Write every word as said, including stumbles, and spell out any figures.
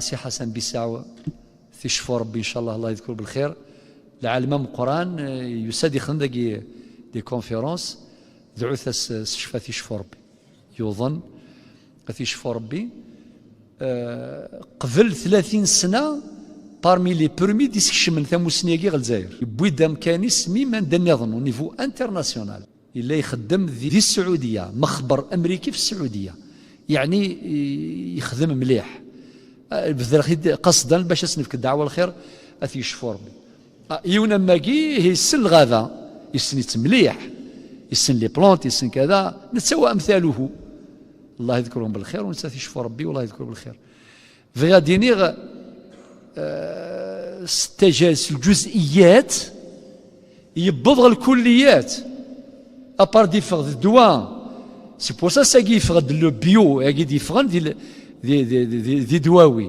Si Ḥasan Bisaw, ad t-icfu Rebbi, ncallah, Allah yedker belxir. Lɛalem ameqqran, eh, yusa-d ixdem dagi des conférences, dɛut-as s ccfa, ad t-icfu Rebbi. Yuḍen, ad t-icfu Rebbi. Eh, qbel tlatin sna, parmi les premiers d-iskecmen tamusni-agi ɣer Lezzayer. Yewwi-d amkan-is même anda nniḍen, au niveau international. Yella ixeddem di, di Sɛudiya, mexber Amriki f Sɛudiya. Yeɛni, i-, yexdem mliḥ. Ah, bedreɣ-t-id qasdan bac ad s-nefk ddeɛwa lxir, ad t-yecfu Rebbi. Ah, yiwen am wagi, yessen lɣaba, yessen-itt mliḥ, yessen les plantes, yessen kada, netta wa amthaluhu. Allah yedkerhum belxir, u netta ad t-yecfu Rebbi, wallah yedker belxir. Bɣiɣ ad iniɣ, eh, s taja-, s lǧuz'iyat, yewweḍ ɣer lkulliyat. À part d-yeffeɣ d ddwa. C'est pour ça, sagi yeffeɣ-d le bio, agi d-yeffɣen di, di, di, di, di, di ddwawi.